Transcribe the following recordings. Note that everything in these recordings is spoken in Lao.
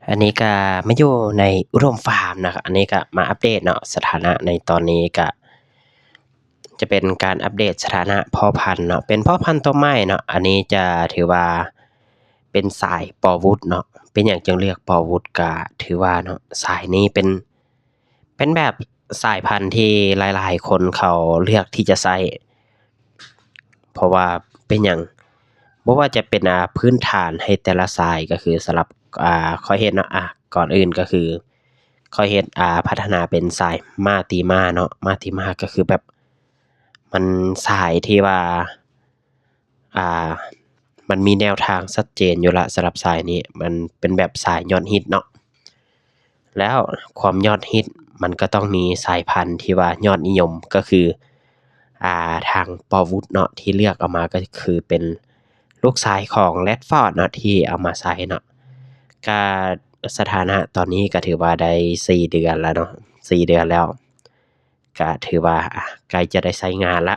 ອັນນີ້ກະມາຢູ່ໃນອຸດົມຟາມເນາະ ອັນນີ້ກະມາອັບເດດເນາະ ສະຖານະໃນຕອນນີ້ກະຈະເປັນການອັບເດດສະຖານະພໍ່ພັນເນາະ ເປັນພໍ່ພັນຕົວໃໝ່ເນາະ ອັນນີ້ຈະຖືວ່າເປັນສາຍປໍວຸດເນາະ. ເປັນຫຍັງຈຶ່ງເລືອກປໍວຸດ? ກະຖືວ່າເນາະ ສາຍນີ້ເປັນ ເປັນແບບສາຍພັນທີ່ຫຼາຍໆຄົນເຂົາເລືອກທີ່ຈະໃຊ້ ເພາະວ່າເປັນຫຍັງ ບໍ່ວ່າຈະເປັນ ອ່າ ພື້ນຖານໃຫ້ແຕ່ລະສາຍ ກໍຄືສຳລັບ ອ່າ ຂ້ອຍເຮັດເນາະ ອ່າ ກ່ອນອື່ນກໍຄືຂ້ອຍເຮັດ ອ່າ ພັດທະນາເປັນສາຍມ້າຕີມ້າເນາະ ມ້າຕີມ້າກໍຄືແບບ ມັນສາຍທີ່ວ່າ ອ່າ ມັນມີແນວທາງຊັດເຈນຢູ່ລະ ສຳລັບສາຍນີ້ ມັນເປັນແບບສາຍຍອດຮິດເນາະ ແລ້ວຄວາມຍອດຮິດມັນກໍຕ້ອງມີສາຍພັນທີ່ວ່າຍອດນິຍົມ ກໍຄື ອ່າ ທາງປໍວຸດເນາະ ທີ່ເລືອກເອົາມາກໍຄືເປັນລູກຊາຍຂອງແຣດຟອດເນາະ ທີ່ເອົາມາໃຊ້ເນາະ. ກະສະຖານະຕອນນີ້ກໍຖືວ່າໄດ້ສີ່ເດືອນແລ້ວເນາະ ສີ່ເດືອນແລ້ວ ກະຖືວ່າ ອ່າ ໃກ້ຈະໄດ້ໃຊ້ງານລະ.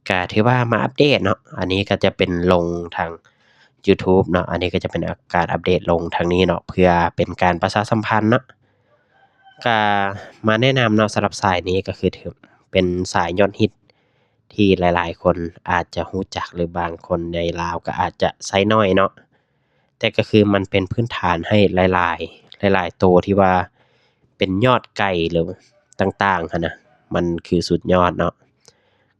ກະຖືວ່າມາອັບເດດເນາະ ອັນນີ້ກໍຈະເປັນລົງທາງຢູທູບເນາະ ອັນນີ້ກໍຈະເປັນ ອາ ການອັບເດດລົງທາງນີ້ເນາະ ເພື່ອເປັນການປະຊາສຳພັນເນາະ. ກະມາແນະນຳເນາະ ສຳລັບສາຍນີ້ກໍຄືຖືເປັນສາຍຍອດຮິດທີ່ຫຼາຍໆຄົນອາດຈະຮູ້ຈັກ ຫຼືບາງຄົນໃນລາວກໍອາດຈະໃຊ້ໜ້ອຍເນາະ. ແຕ່ກໍຄືມັນເປັນພື້ນຖານໃຫ້ຫຼາຍໆ ຫຼາຍໆໂຕທີ່ວ່າເປັນຍອດໄກ່ ຫຼືຕ່າງໆຫັ້ນນະ ມັນຄືສຸດຍອດເນາະ.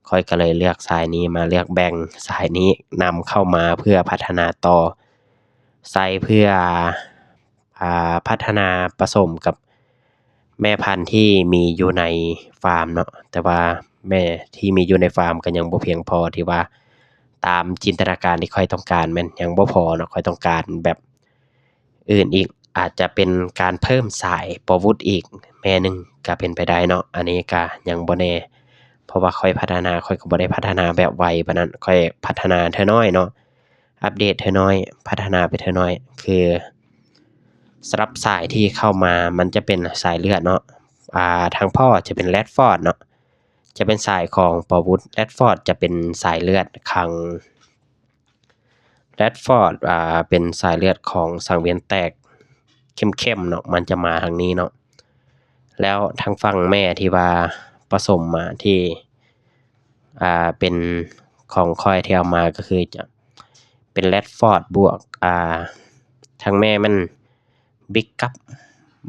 ຂ້ອຍກໍເລີຍເລືອກສາຍນີ້ມາ ເລືອກແບ່ງສາຍນີ້ນຳເຂົ້າມາເພື່ອພັດທະນາຕໍ່ ໃຊ້ເພື່ອ ອ່າ ພັດທະນາປະສົມກັບ ແມ່ພັນທີ່ມີຢູ່ໃນຟາມເນາະ ແຕ່ວ່າແມ່ທີ່ມີຢູ່ໃນຟາມກໍຍັງບໍ່ພຽງພໍ ທີ່ວ່າຕາມຈິນຕະນາການທີ່ຂ້ອຍຕ້ອງການແມ່ນຍັງບໍ່ພໍເນາະ ຂ້ອຍຕ້ອງການແບບອື່ນອີກ ອາດຈະເປັນການເພີ່ມສາຍປໍວຸດອີກແມ່ໜຶ່ງກໍເປັນໄປໄດ້ເນາະ ອັນນີ້ກໍຍັງບໍ່ແນ່ ເພາະວ່າຂ້ອຍພັດທະນາ ຂ້ອຍກໍບໍ່ໄດ້ພັດທະນາແບບໄວປານນັ້ນ ຂ້ອຍພັດທະນາເທື່ອນ້ອຍເນາະ ອັບເດດເທື່ອນ້ອຍ ພັດທະນາໄປເທື່ອນ້ອຍ ຄື ສຳລັບສາຍທີ່ເຂົ້າມາ ມັນຈະເປັນສາຍເລືອດເນາະ ອ່າ ທາງພໍ່ຈະເປັນແຣດຟອດເນາະ ຈະເປັນສາຍຂອງປໍວຸດ ແຣດຟອດຈະເປັນສາຍເລືອດຄັງ ແຣດຟອດ ອ່າ ເປັນສາຍເລືອດຂອງສັງວຽນແຕກເຂັ້ມໆເນາະ ມັນຈະມາທາງນີ້ເນາະ ແລ້ວທາງຝັ່ງແມ່ທີ່ວ່າປະສົມມາທີ່ ອ່າ ເປັນຂອງຂ້ອຍທີ່ເອົາມາກໍຄືຈະເປັນແຣດຟອດບວກ ອ່າ ທາງແມ່ແມ່ນບິກກັບ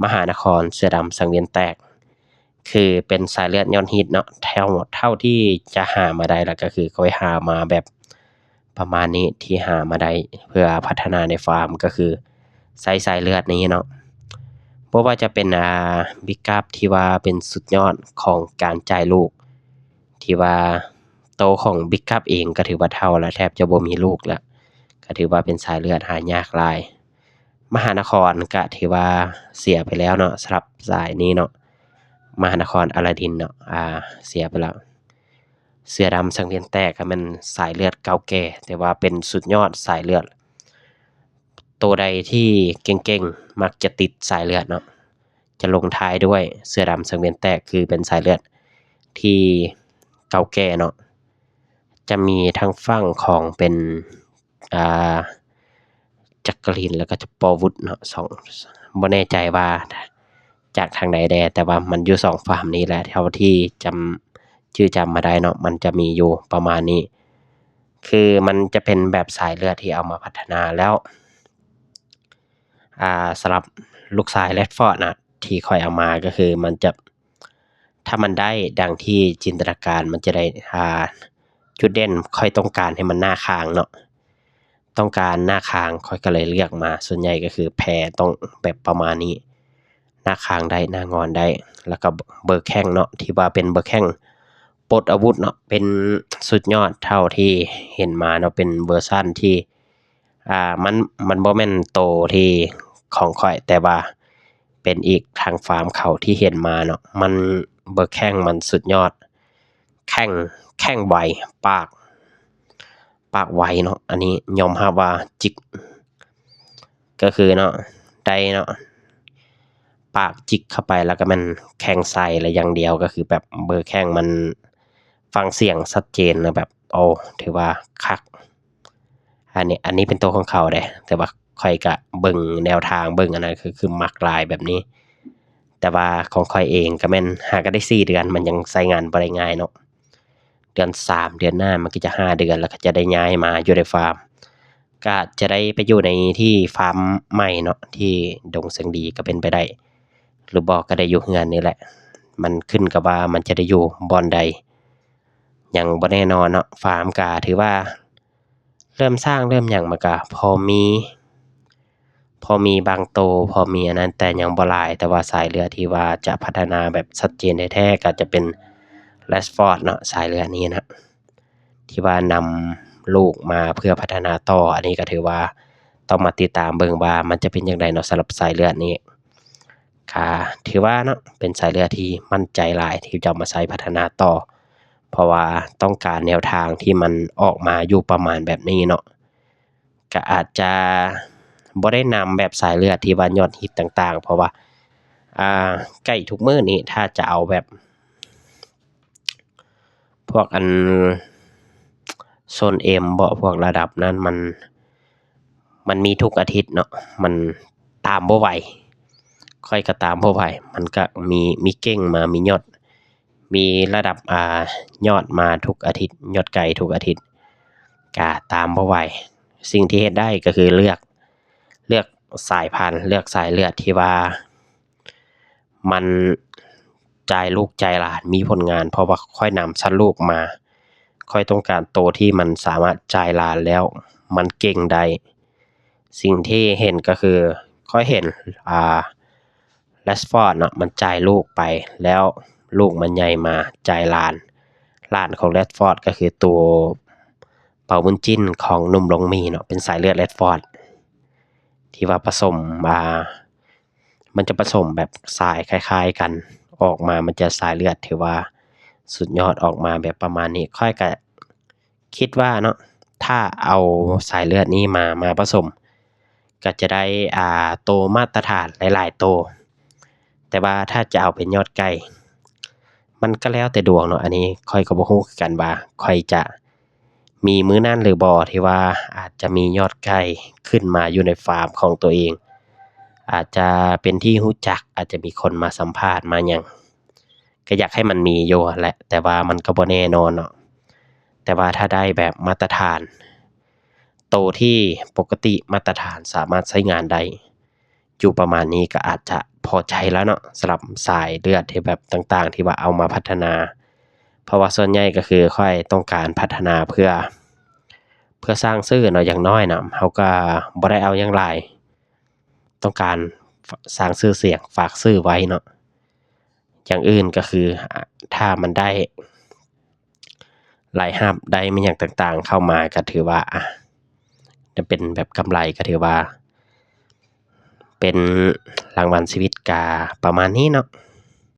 ມະຫານະຄອນ ເສືອດຳສັງວຽນແຕກ ຄືເປັນສາຍເລືອດຍອດຮິດເນາະ ເທົ່າ ເທົ່າທີ່ຈະຫາມາໄດ້ ແລ້ວກໍຄືຂ້ອຍຫາມາແບບປະມານນີ້ທີ່ຫາມາໄດ້ ເພື່ອພັດທະນາໃນຟາມ ກໍຄືໃຊ້ສາຍເລືອດນີ້ເນາະ ບໍ່ວ່າຈະເປັນ ອ່າ ບິກກັບທີ່ວ່າເປັນສຸດຍອດຂອງການຈ່າຍລູກ ທີ່ວ່າໂຕຂອງບິກກັບເອງກໍຖືວ່າເຖົ້າແລ້ວ ແທບຈະບໍ່ມີລູກແລ້ວ ກໍຖືວ່າເປັນສາຍເລືອດຫາຍາກຫຼາຍ. ມະຫານະຄອນກະຖືວ່າເສຍໄປແລ້ວເນາະ ສຳລັບສາຍນີ້ເນາະ ມະຫານະຄອນອາລາດິນເນາະ ອ່າ ເສຍໄປແລ້ວ. ເສືອດຳສັງວຽນແຕກກະແມ່ນສາຍເລືອດເກົ່າແກ່ ແຕ່ວ່າເປັນສຸດຍອດສາຍເລືອດ ໂຕໃດທີ່ເກັ່ງໆ ມັກຈະຕິດສາຍເລືອດເນາະ ຈະລົງທ້າຍດ້ວຍເສືອດຳສັງວຽນແຕກ ຄືເປັນສາຍເລືອດທີ່ເກົ່າແກ່ເນາະ ຈະມີທາງຝັ່ງຂອງເປັນ ອ່າ ຈັກກະລິນ ແລ້ວກໍຈະປໍວຸດເນາະ ສອງ ບໍ່ແນ່ໃຈວ່າຈາກທາງໃດແດ່ ແຕ່ວ່າມັນຢູ່ສອງຟາມນີ້ແຫຼະ ເທົ່າທີ່ຈຳ ຈື່ຈຳມາໄດ້ເນາະ ມັນຈະມີຢູ່ປະມານນີ້ ຄືມັນຈະເປັນແບບສາຍເລືອດທີ່ເອົາມາພັດທະນາແລ້ວ ອ່າ ສຳລັບລູກຊາຍແຣດຟອດນະ ທີ່ຂ້ອຍເອົາມາກໍຄືມັນຈະ ຖ້າມັນໄດ້ດັ່ງທີ່ຈິນຕະນາການ ມັນຈະໄດ້ ອ່າ ຈຸດເດັ່ນ ຂ້ອຍຕ້ອງການໃຫ້ມັນໜ້າຄາງເນາະ ຕ້ອງການໜ້າຄາງ ຂ້ອຍກໍເລີຍເລືອກມາ ສ່ວນໃຫຍ່ກໍຄືແພຕ້ອງແບບປະມານນີ້ ໜ້າຄາງໄດ້ ໜ້າງອນໄດ້ ແລ້ວກໍເບີແຂ້ງເນາະ ທີ່ວ່າເປັນເບີແຂ້ງປົດອາວຸດເນາະ ເປັນສຸດຍອດເທົ່າທີ່ເຫັນມາເນາະ ເປັນເວີຊັນທີ່ ອ່າ ມັນ ມັນບໍ່ແມ່ນໂຕທີ່ຂອງຂ້ອຍ ແຕ່ວ່າເປັນອີກທາງຟາມເຂົາທີ່ເຫັນມາເນາະ ມັນ ເບີແຂ້ງມັນສຸດຍອດ ແຂ້ງ ແຂ້ງໄວ ປາກ ປາກໄວເນາະ ອັນນີ້ຍອມຮັບວ່າຈິກ ກໍຄືເນາະ ໄດ້ເນາະ ປາກຈິກເຂົ້າໄປ ແລ້ວກໍແມ່ນແຂ້ງໃສ່ລະຢ່າງດຽວ ກໍຄືແບບເບີແຂ້ງມັນຟັງສຽງຊັດເຈນນະ ແບບ ໂອ້ ຖືວ່າຄັກ ອັນນີ້ ອັນນີ້ເປັນໂຕຂອງເຂົາເດ້ ແຕ່ວ່າ ຂ້ອຍກະເບິ່ງແນວທາງ ເບິ່ງອັນນັ້ນ ຄື ຄືມັກຫຼາຍແບບນີ້. ແຕ່ວ່າຂອງຂ້ອຍເອງກະແມ່ນຫາກະໄດ້ສີ່ເດືອນ ມັນຍັງໃຊ້ງານບໍ່ໄດ້ງ່າຍເນາະ. ເດືອນສາມ ເດືອນໜ້າມັນກະຈະຫ້າເດືອນ ແລ້ວກະຈະໄດ້ຍ້າຍມາຢູ່ໃນຟາມ ກະອາດຈະໄດ້ໄປຢູ່ໃນທີ່ຟາມໃໝ່ເນາະ ທີ່ດົງເຊິ່ງດີກະເປັນໄປໄດ້ ຫຼືບໍ່ກະໄດ້ຢູ່ເຮືອນນີ້ແຫຼະ. ມັນຂຶ້ນກັບວ່າມັນຈະໄດ້ຢູ່ບ່ອນໃດ ຍັງບໍ່ແນ່ນອນເນາະ. ຟາມກະຖືວ່າເລີ່ມສ້າງເລີ່ມຫຍັງມາກະພໍມີ ພໍມີບາງໂຕ ພໍມີອັນນັ້ນ ແຕ່ຍັງບໍ່ຫຼາຍ. ແຕ່ວ່າສາຍເລືອດທີ່ວ່າຈະພັດທະນາແບບຊັດເຈນແທ້ໆ ກະຈະເປັນແຣດຟອດເນາະ ສາຍເລືອດນີ້ນະ ທີ່ວ່ານຳລູກມາເພື່ອພັດທະນາຕໍ່. ອັນນີ້ກະຖືວ່າຕ້ອງມາຕິດຕາມເບິ່ງວ່າມັນຈະເປັນຈັ່ງໃດເນາະ ສຳລັບສາຍເລືອດນີ້. ກະຖືວ່າເນາະ ເປັນສາຍເລືອດທີ່ໝັ້ນໃຈຫຼາຍທີ່ຈະເອົາມາໃຊ້ພັດທະນາຕໍ່ ເພາະວ່າຕ້ອງການແນວທາງທີ່ມັນອອກມາຢູ່ປະມານແບບນີ້ເນາະ. ກະອາດຈະບໍ່ໄດ້ນຳແບບສາຍເລືອດທີ່ວ່າຍອດຮິດຕ່າງໆ ເພາະວ່າ ອ່າ ໃກ້ທຸກມື້ນີ້ ຖ້າຈະເອົາແບບ ພວກອັນໂຊນເອັມເບາະ ພວກລະດັບນັ້ນ ມັນ ມັນມີທຸກອາທິດເນາະ ມັນຕາມບໍ່ໄຫວ ຂ້ອຍກະຕາມບໍ່ໄຫວ. ມັນກະມີ ມີເກັ່ງມາ ມີຍອດ ມີລະດັບ ອ່າ ຍອດມາທຸກອາທິດ ຍອດໄກ່ທຸກອາທິດ ກະຕາມບໍ່ໄຫວ. ສິ່ງທີ່ເຮັດໄດ້ກະຄືເລືອກ ເລືອກສາຍພັນ ເລືອກສາຍເລືອດທີ່ວ່າມັນຈ່າຍລູກຈ່າຍຫຼານ ມີຜົນງານ ເພາະວ່າຂ້ອຍນຳສັດລູກມາ ຂ້ອຍຕ້ອງການໂຕທີ່ມັນສາມາດຈ່າຍຫຼານແລ້ວມັນເກັ່ງໄດ້. ສິ່ງທີ່ເຫັນກະຄື ຂ້ອຍເຫັນ ອ່າ ແຣດຟອດເນາະ ມັນຈ່າຍລູກໄປ ແລ້ວລູກມັນໃຫຍ່ມາຈ່າຍຫຼານ. ຫຼານຂອງແຣດຟອດກະຄືໂຕເປົາບຸນຈິ້ນຂອງໜຸ່ມລົງໝີເນາະ ເປັນສາຍເລືອດແຣດຟອດ ທີ່ວ່າປະສົມ ອ່າ ມັນຈະປະສົມແບບສາຍຄ້າຍໆກັນ ອອກມາມັນຈະສາຍເລືອດຖືວ່າສຸດຍອດ ອອກມາແບບປະມານນີ້. ຂ້ອຍກະຄິດວ່າເນາະ ຖ້າເອົາສາຍເລືອດນີ້ມາ ມາປະສົມ ກະຈະໄດ້ ອ່າ ໂຕມາດຕະຖານຫຼາຍໆໂຕ. ແຕ່ວ່າຖ້າຈະເອົາເປັນຍອດໄກ່ ມັນກະແລ້ວແຕ່ດວງເນາະ ອັນນີ້ຂ້ອຍກະບໍ່ຮູ້ຄືກັນວ່າຂ້ອຍຈະ ມີມື້ນັ້ນຫຼືບໍ່ ທີ່ວ່າອາດຈະມີຍອດໄກ່ຂຶ້ນມາຢູ່ໃນຟາມຂອງໂຕເອງ ອາດຈະເປັນທີ່ຮູ້ຈັກ ອາດຈະມີຄົນມາສຳພາດມາຫຍັງ ກະຢາກໃຫ້ມັນມີຢູ່ຫັ້ນແຫຼະ ແຕ່ວ່າມັນກະບໍ່ແນ່ນອນເນາະ. ແຕ່ວ່າຖ້າໄດ້ແບບມາດຕະຖານ ໂຕທີ່ປົກກະຕິມາດຕະຖານສາມາດໃຊ້ງານໄດ້ ຢູ່ປະມານນີ້ກະອາດຈະພໍໃຈແລ້ວເນາະ ສຳລັບສາຍເລືອດທີ່ແບບຕ່າງໆ ທີ່ວ່າເອົາມາພັດທະນາ. ເພາະວ່າສ່ວນໃຫຍ່ກະຄືຂ້ອຍຕ້ອງການພັດທະນາເພື່ອ ເພື່ອສ້າງຊື່ເນາະ ຢ່າງນ້ອຍນະ ເຮົາກະບໍ່ໄດ້ເອົາຫຍັງຫຼາຍ ຕ້ອງການສ້າງຊື່ສຽງ ຝາກຊື່ໄວ້ເນາະ. ຢ່າງອື່ນກະຄື ອາ ຖ້າມັນໄດ້ ລາຍຮັບໄດ້ແມ່ນຫຍັງຕ່າງໆເຂົ້າມາ ກະຖືວ່າ ອາ ຈະເປັນແບບກຳໄລ ກະຖືວ່າເປັນລາງວັນຊີວິດ ກະປະມານນີ້ເນາະ.